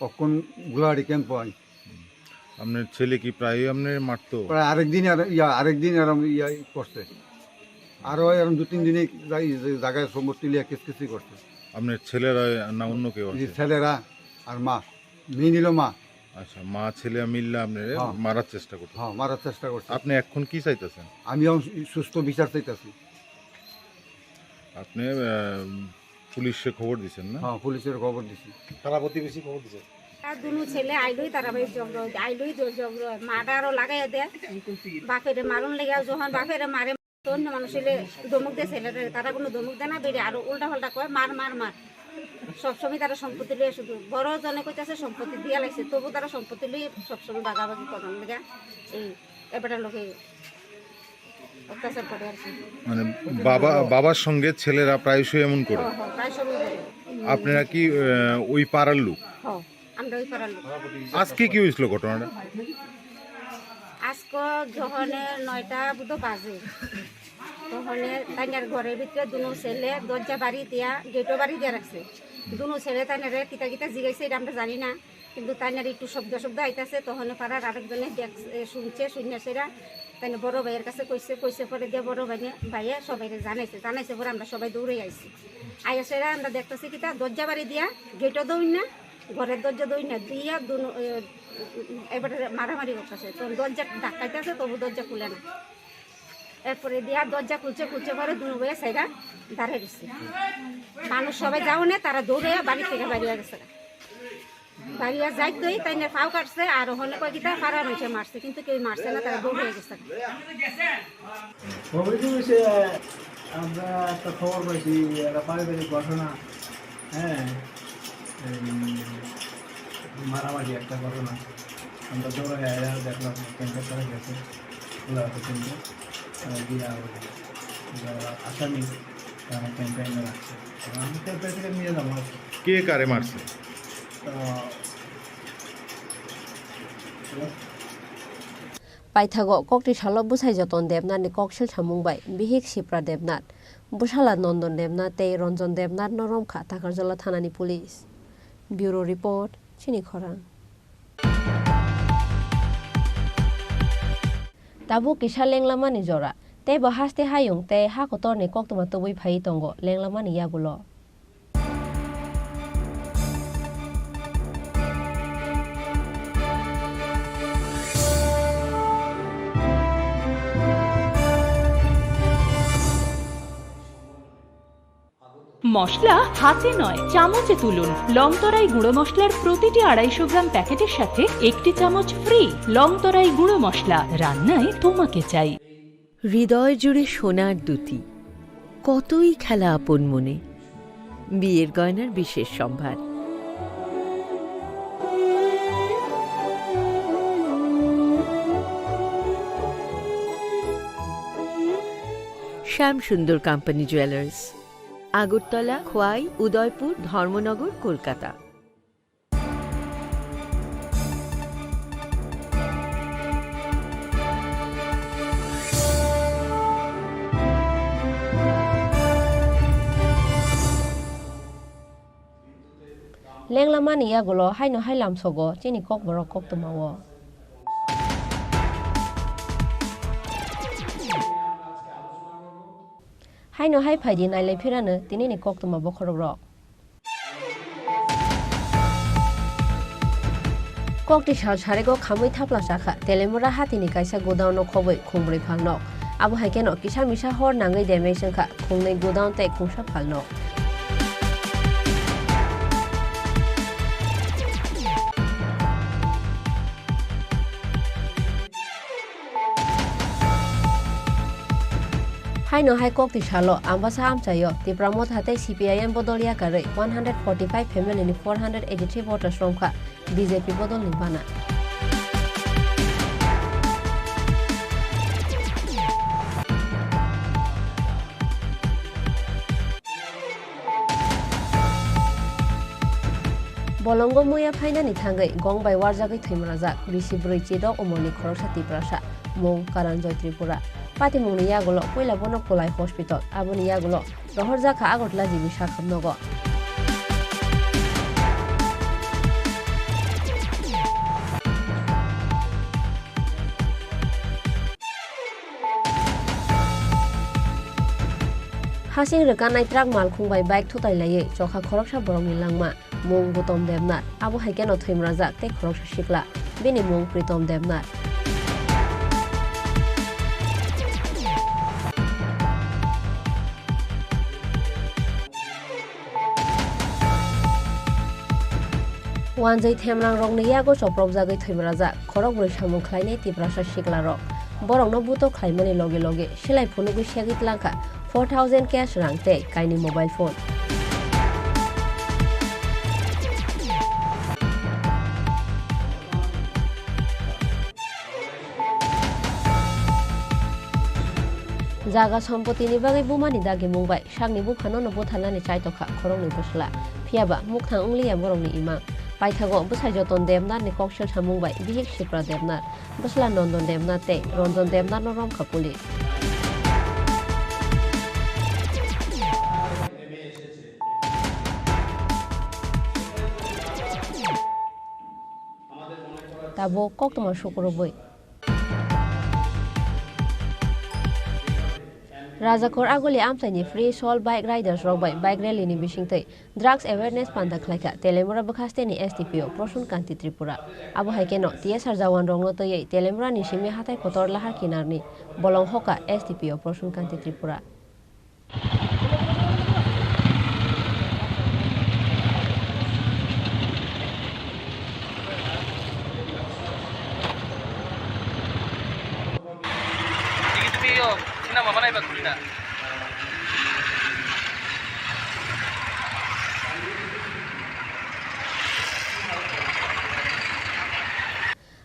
কখন গুলাহাটি ক্যাম্প হয়। আপনার ছেলে কি প্রায়ই আপনার মারতো? প্রায় আরেকদিন আর ইয়া আরেকদিন আর ইয়া করছে, আরও এরকম দু তিন দিনে যাই- যে জায়গায় সম্পত্তি লিয়া কিসকিসি করছে। আপনার ছেলেরা না অন্য কেউ এই যে আছে? ছেলেরা আর মা, মেয়ে নিল মা। আচ্ছা, মা ছেলে মিললে আপনার হ্যাঁ। মারার চেষ্টা করতো। হ্যাঁ, মারার চেষ্টা করছে। আপনি এখন কি চাইতেছেন? আমি এখন সুস্থ বিচার চাইতেছি। আপনি আহ, পুলিশে খবর দিচ্ছেন না? হ্যাঁ, পুলিশের খবর দিছি। আর দুনো ছেলে আইলই তারা ভাই জগড় আইলই জগড় মার্ডারও লাগাই দে। বাপেরে মারুন লেগে যখন বাপেরে মারে তো অন্য মানুষ হইলে ধমক দেয় ছেলেরে, তারা কোনো ধমক দেয় না, বেড়ে আরো উল্টা পাল্টা কয়, "মার, মার, মার।" সবসময় তারা সম্পত্তি লইয়া শুধু বড় জনে কইতাছে সম্পত্তি দিয়া লাগছে, তবু তারা সম্পত্তি লইয়া সবসময় বাগাবাগি করার লেগে এই এবারটার লোকে অত্যাচার করে আর কি। মানে বাবা বাবার সঙ্গে ছেলেরা প্রায়শই এমন করে। হ, হ, প্রায় সময় করে। আপনারা কি আহ, ওই পাড়ার লোক? হ, আমরা ওই পাড়ার লোক। আজকে কি হয়েছিল ঘটনাটা? আজকে যখন নয়টা বুধ বাজে, তখন তাইনার ঘরের ভিতরে দুনো ছেলে দরজা বাড়ি দিয়া, গেটও বাড়ি দিয়া রাখছে। দুনো ছেলে তাইনারে কিতা কিতা জিগাইছে, এটা আমরা জানি না, কিন্তু তাইনার একটু শব্দ শব্দ আইতাছে। তখন পাড়ার আরেকজনে দেখ- এ, শুনছে, শুনিয়া সেরা তাইনে বড় ভাইয়ের কাছে কইছে, কইছে পরে দিয়ে বড় ভাইয়ে ভাইয়ে সবাই জানাইছে, জানাইছে পরে আমরা সবাই দৌড়ে আইছি। আইয়া সেরা আমরা দেখতেছি কিতা দরজা বাড়ি দিয়া, গেটও দৌড় না, ঘরের দরজা দই না দিয়া দুনো, এ, এবারে মারামারি করতেছে, তো দরজা ধাক্কাইতেছে, তবু দরজা খুলে না। এরপরে দিয়া দরজা খুলছে, খুলছে পরে দুনো ভাইয়ে সাইডা দাঁড়ায় গেছে। মানুষ সবাই যাও না, তারা দৌড়ে বাড়ি থেকে বাড়িয়ে গেছে। বাড়িয়ে যাইতই তাই না ফাও কাটছে, আর ওখানে কয় কিতা পাড়া মানুষে মারছে, কিন্তু কেউ মারছে না, তারা দৌড়ে গেছে। খবর কি হয়েছে? আমরা একটা খবর পাইছি, একটা পারিবারিক ঘটনা, হ্যাঁ, এই মারামারি একটা ঘটনা। আমরা দৌড়ে আয়া দেখলাম ক্যাম্পের তারা গেছে, খোলা হতো ক্যাম্পে। আহ, দিয়া ওই, আহ, আসামি তারা ক্যাম্পে এনে রাখছে। আমি ক্যাম্পে থেকে নিয়ে যাবো আর কি। কে কারে মারছে? আহ, Paithago kokti salo bwsai Joton Debnath ni koksil samung bai bihik Sipra Debnath, bwsala Nondon Debnath tei Ronjon Debnath no romkha Takarjala thanani police. Bureau report, chini khorang. Tabuk kisa lenglamani jora, tei bo haste hayung tei ha kotorni koktwma tubui phaiwi tongo lenglamani yagulo. মশলা হাতে নয়, চামচে তুলুন। লংতরাই গুঁড়ো মশলার প্রতিটি আড়াইশো গ্রাম প্যাকেটের সাথে একটি চামচ ফ্রি। লংতরাই গুঁড়ো মশলা, রান্নায় তোমাকে চাই। হৃদয় জুড়ে সোনার দ্যুতি, কতই খেলা আপন মনে। বিয়ের গয়নার বিশেষ সম্ভার। শ্যাম সুন্দর কোম্পানি জুয়েলার্স, আগরতলা, খোয়াই, উদয়পুর, ধর্মনগর, Kolkata. Lenglamani yagulo haino hai lamsogo chini kokborok koktwmao. Haino hai phaidi nailai phirano tinini koktwma bokhorokrok. Kokti sal sarego khamwi thapla chakha, Telemura hatini kaisa godown-o khobwi khungbrwi phalnok. Abo hai kheno kisa misa hor nangwi damage wngkha, khungnwi godown tei khungsa phalnok. Haino hai kokti salo Ambasa amchaio Tipra Motha tei C P I M bodol yakarwi one hundred forty-five family ni four hundred eighty-three voters romkha B J P bodolni bana. Bolongo muya phainani thangwi gong bai warjagwi thwimrajak bisi bwrwi chidok umorni khoroksa Tiprasa, mung Karanjoy Tripura. Patimungni yagulo puila bono Kolai Hospital, aboni yagulo rohorjakha Agartala G B sakhamnogo. Hasing rwkanai truck malkhung bai bike thutai laiwi chokha khoroksa borokni langma, mung Gutom Debnath, abo hai kheno thwimrajak tei khoroksa sikla, bini mung Pritom Debnath. Wanjwi themrangrokni yago chopropjagwi thwimrajak khorokbrwi samung khlainai Tiprasa siklarok. Borokno buto khlaimani loge loge silai phunugwi segwi tlangkha four thousand cash rang tei kainwi mobile phone. Jaga sompotini bagwi bumani dagimung bai sakni buphano no butharnani chaitokha khoroknwi bwsla. Phiyaba mukthang wngliya borokni imang. Paithago bwsai Joton Debnathni koksil samung bai bihik Sipra Debnath, bwsla Nondon Debnath tei Ronjon Debnathno romkha police. Tabuk koktwma sukurubwi. Rajakor Aguli amchaini Free Soul Bike Riders rok bai bike rally ni bisingtwi drugs awareness panda khlaikha Telemura bwkhasteni S D P O Prosun Kanti Tripura. Abo hai kheno T S R jawan rokno twiwi Telemura ni simi hathai kotor lahar kinarni bolong hoka S D P O Prosun Kanti Tripura.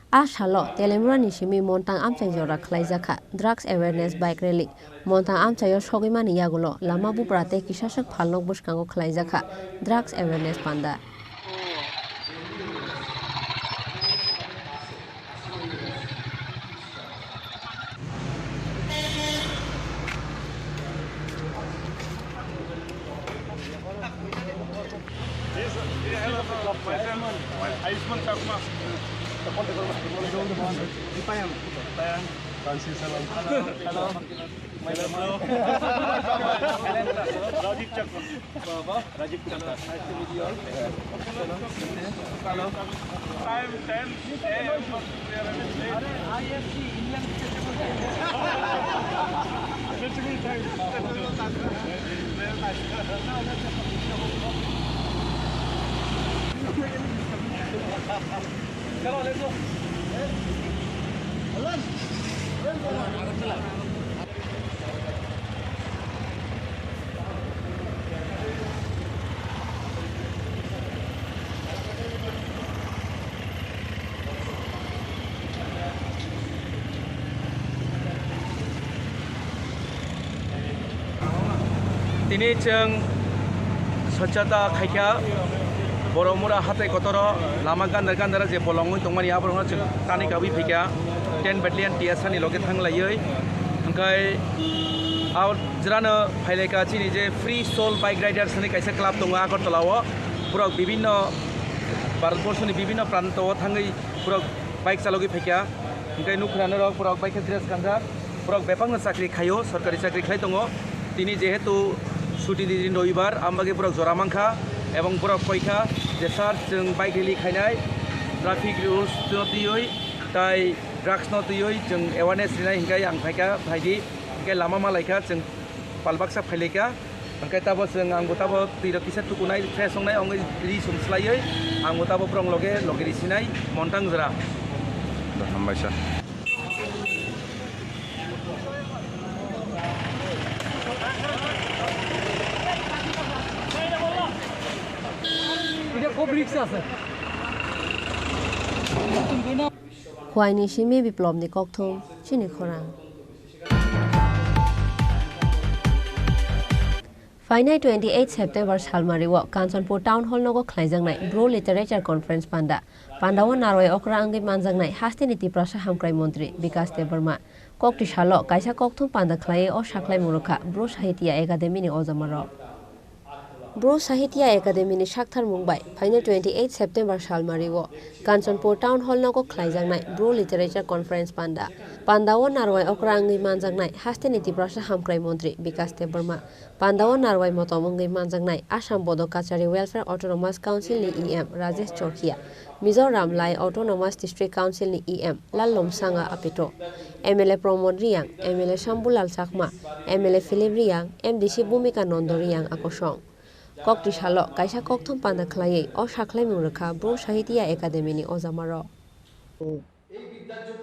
A salo Telemura ni simi Montang amchai jora khlaijakha drugs awareness bike rally. Montang amchaio sogwi mani yagulo lama bupra tei kisaswk phalnok bwskango khlaijakha drugs awareness panda. Myself, Ayushman Chakma. Hello. Rajiv Chakma. Rajiv Chakma. Nice to meet you all. Hello. Hello. Time ten A M. Tini chwng swchhata khaikha, Boromura hatai kotoro lama gandar gandara je bolongwi tongmani aborokno chwng tani kabwi phaikha, ten battalion T S R ni loge thanglaiwi. Hwnkhe a jerano phailaikha chini je Free Soul Bike Riders hinwi kaisa club tongo Agartala o, borok bibinno Bharatborsoni bibinno pranto o thangwi borok bike chalogwi phaikha. Hwnkhe nukha norok borok bai khe dress kanjak, borok bebakno chakri khaio, sorkari chakri khlai tongo. Tini jehetu chuti ni din robibar, ambagwi borok jora mankha ebong borok koikha je sir, chwng bike rally khainai, traffic rules no twiwi tai drugs no twiwi chwng awareness rinai hinkhai ang phaikha, phaidi hinkhai lama malaikha, chwng pal baksa phailaikha. Hwnkhe tabo chwng, angbo tabo twi rok kisa tukunai, fresh wngnai, wngwi ri sum swlaiwi, angbo tabo borok loge loge risinai montang jora. Hambaisa. Huaini simi Biplobni kokthum, chini khorang. Phainai twenty eight September salmari o Kanchanpur Town Hall nogo khlaijaknai Bru Literature Conference panda. Panda o narwai okra wngwi manjaknai hasteni Tiprasa Hamkrai Montri Bikas Debbarma. Kokti salo kaisa kokthum panda khlaiwi o saklaimung rwkha Bru Sahitya Academy ni ojamarok. Bru Sahitya Academy ni saktharmung bai phainai twenty eight September salmari o Kanchanpur Town Hall nogo khlaijaknai Bru Literature Conference panda. Panda o narwai okra wngwi manjaknai hasteni Tiprasa Hamkrai Montri Bikas Debbarma. Panda o narwai motom wngwi manjaknai Assam Bodo Kachari Welfare Autonomous Council ni E M Rajesh Chorkia, Mizoram Lai Autonomous District Council ni E M Lallomsanga Apeto, M L A Pramod Reang, M L A Shambhulal Chakma, M L A Philip Reang, M D C Bhumika Nando Reang a kosong. Kokti salo kaisa kokthum panda khlaiwi o saklaimung rwkha Bru Sahitya Academy ni ojamarok.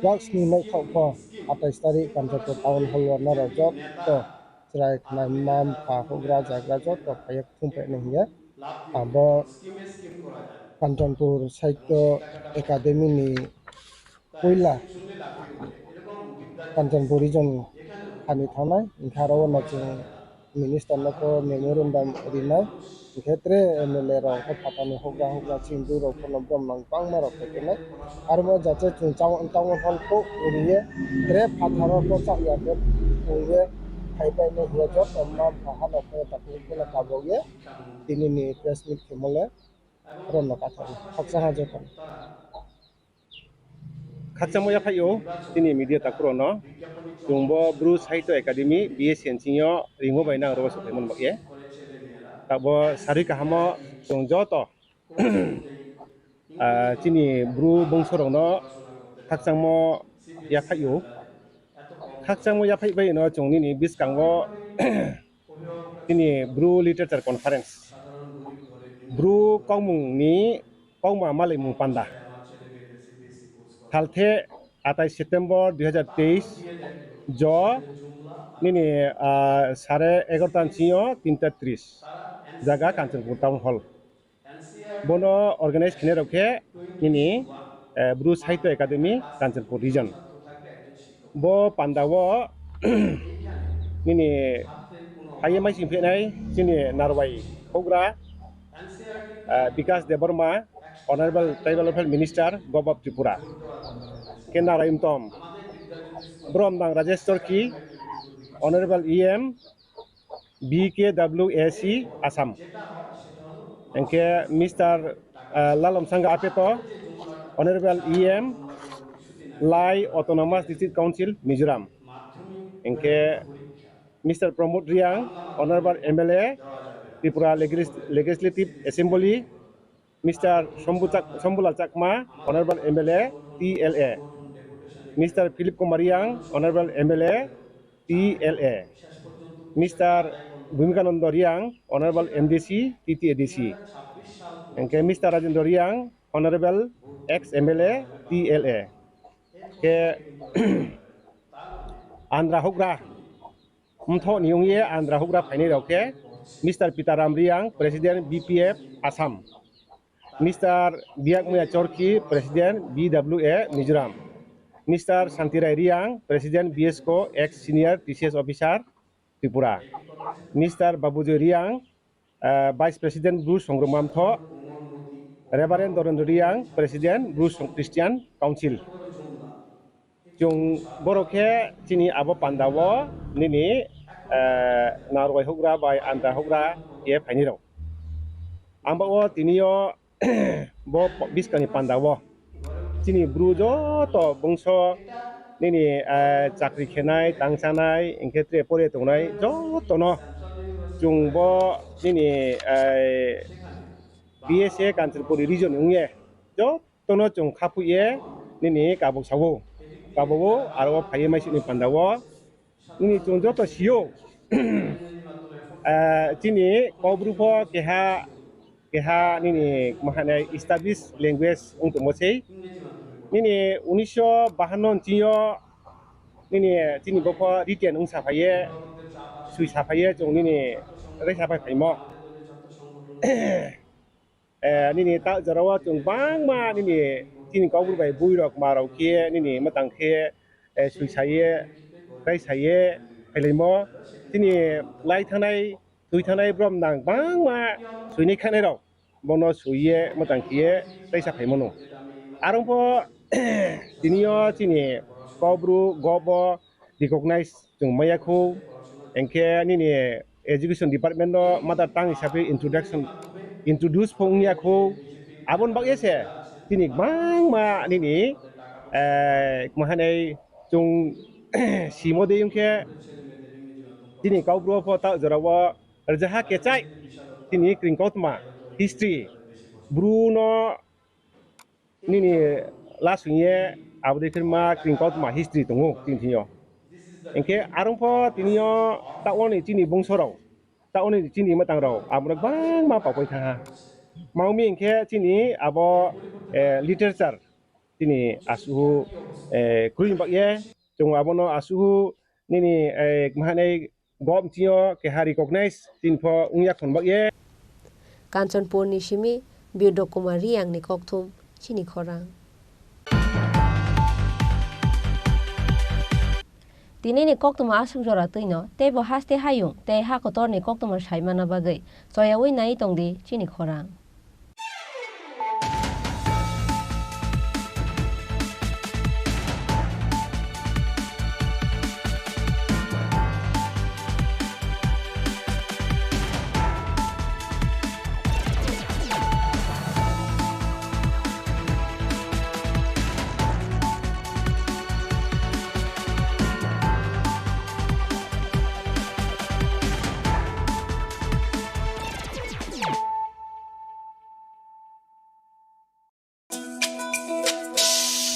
Drugs ni naithok pho atais tarik Kanchanpur Town Hall o norok joto chwrai khna mma mpha houhgra jagra joto phaiya thum phaina hinkhe abo Kanchanpur Sahitya Academy ni puila Kanchanpur region hani thangnai hinkhe aro o no chwng Minister no khe memorandum rinai, hinkhe tre M L A rok khe phatar ni houhgra houhgra chini bwrwi rok phano borom nang bangma rok khe tongnai. Aro bo jaga chwng town hall kok riye tre phatar rok bo chak ya khe pungye phaibai no hiya joto ma pha hano khe ta khe kela kabok ye tini ni press meet khe mole ron no kathok khakchang ha joto. Khakchangma yaphaio chini media takhurokno. Chwngbo Bru Sahitya Academy, B S C N singyo ringmo bai nang rogo sopaimani bagwi. Tabo sarwi kahamo chwng joto, ah, chini Bru bongsorokno khakchangmo yaphaio. Khakchangma yaphai bai no chwng nini bwskango tini Bru Literature Conference, Bru kokmung ni kokma malaimung panda. Salthe atais September dui hazar teis jo nini, ah, sare egarota ni singyo tinta tris jaga Kanchanpur Town Hall. Bono organize khainai rok khe nini, eh, Bru Sahitya Academy Kanchanpur region. Bo panda o nini phaiya maising phenai chini narwai houhgra, eh, Bikas Debbarma, Honorable Tribal Welfare Minister, Govt of Tripura. Khe narwai mtom, borom nang Rajesh Chorkia, Honorable E M, B K W A C Assam. Hwnkhe Mister Ah, Lalom Sangha Apeto, Honorable E M, Lai Autonomous District Council, Mizoram. Hingke Mister Pramod Riang, Honorable M L A, Tripura Legis-, Legislative Assembly, Mister Shambhu Chak-, Shambhulal Chakma, Honorable M L A, T L A, Mister Philip Kumar Riang, Honorable M L A, T L A, Mister Bhumikananda Riang, Honorable M D C, T T A D C, hingke Mister Rajendra Riang, Honorable ex M L A, T L A, ke Andhra Hukra, Mtho ni wngye Andhra Hukra phainai rok khe Mister Pitaram Riang, President B P F Assam, Mister Biakmuya Chorkhi, President B W A Mizoram, Mister Santirai Riang, President B S C O, ex Senior T C S Officer Tripura, Mister Babujoy Riang, ah, Vice President Bru Songrongma Mtho, Reverend Dorendra Riang, President Bru Song-, Christian Council. Chwng borok khe chini abo pandao nini, eh, narwai hukra bai andra hukra khe phainai rok. Ang bao tini o bo biskani pandao chini bru joto bongso nini, eh, chakri khenai, tangchanai, hingkhe tre pore tongnai jotono chwng bo nini, eh, B S A Kanchanpuri region wngye jotono chwng kha phuye nini kabuk sao, kabuk o aro phaiye maisini pandao. Nini chwng joto sio, ah, chini Kaubru pho keha, keha nini mahanai established language wng tongmo sei. Nini unisho bahanno chini o nini chini bo pho written wng saphaiye, sui saphaiye chwng nini rei saphai phaimo. Eh, nini ta jorao chwng bangma nini chini Kaubru bai bui rok ma rok khe nini mwtang khe, eh, sui saye, tai saye, phailaimo. Chini lai thanai, thui thanai brom nang bangma suinai khanai rok bono suiye mwtang khiye tai sa phaimano. Arong pho tini o chini Kaubru gobo recognize chwng maya kho, hingkhe nini education department no mother tongue hisabe introduction, introduce pho wngya kho, aboni bagwi se chini bangma nini, eh, mahanai chwng simo de wngkhe chini Kaubru pho ta jorao rwjaha kechai chini kring kautma history bru no nini last wngye abo dei khe ma kring kautma history tongo chini thing yo. Hingkhe arong pho tini yo ta oni chini bongso rok, ta oni chini mwtang rok, abo rok bangma papai thaha. Maumi hingkhe chini abo, eh, literature chini asuhu, eh, kroi bagye, chwng abono asuhu nini, eh, mahanai Gom chini o keha recognize chini pho wngya khon bagye. Kanchanpur ni simi Birdo Kumar Riyang ni kokthum chini khorang. Tini ni koktwma aswk jora twino teibo haste hayung tei ha kotor ni koktwma saimana bagwi choyaui nai tongdi chini khorang.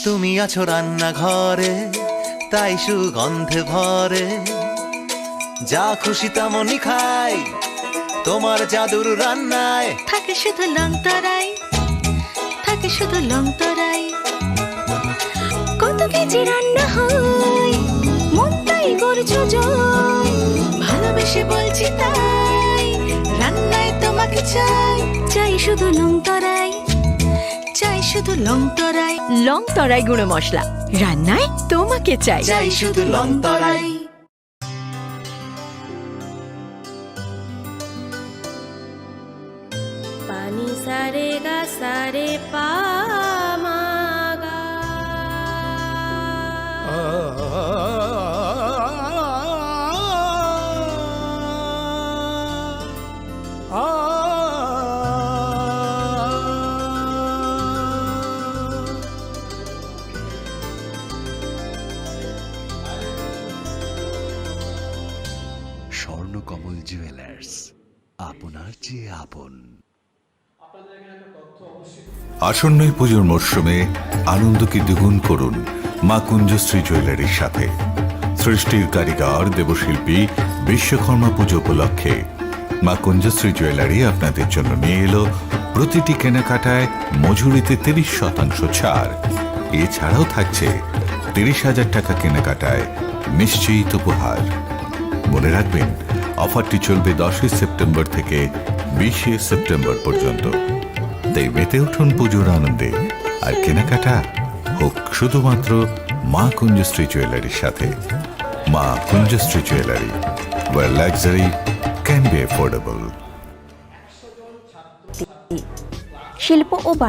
তুমি আছো রান্নাঘরে, তাই সুগন্ধে ভরে। যা খুশি তেমনই খাই, তোমার জাদুর রান্নায়। থাকে শুধু লংতরাই, থাকে শুধু লংতরাই। কত কেজি রান্না হয়, মনটাই করছো জয়। ভালোবেসে বলছি তাই, রান্নায় তোমাকে চাই, চাই শুধু লংতরাই। চাই শুধু লং তরাই। লং তরাই গুঁড়ো মশলা, রান্নায় তোমাকে চাই। চাই শুধু লং তরাই। পানি সারে গা সারে পা মা গা। আপনার যে আপন। আসন্ন এই পুজোর মরশুমে আনন্দকে দ্বিগুণ করুন মা কুঞ্জশ্রী জুয়েলারির সাথে। সৃষ্টির কারিগর দেবশিল্পী বিশ্বকর্মা পুজো উপলক্ষে মা কুঞ্জশ্রী জুয়েলারি আপনাদের জন্য নিয়ে এলো প্রতিটি কেনাকাটায় মজুরিতে তিরিশ শতাংশ ছাড়। এছাড়াও থাকছে তিরিশ হাজার টাকা কেনাকাটায় নিশ্চিত উপহার। মনে রাখবেন, অফারটি চলবে দশই সেপ্টেম্বর থেকে বিশে সেপ্টেম্বর পর্যন্ত। তাই মেতে উঠুন পুজোর আনন্দে, আর কেনাকাটা হোক শুধুমাত্র মা কুঞ্জশ্রী জুয়েলারির সাথে। মা কুঞ্জশ্রী jewellery, where luxury can be affordable. শিল্প ও বাণিজ্য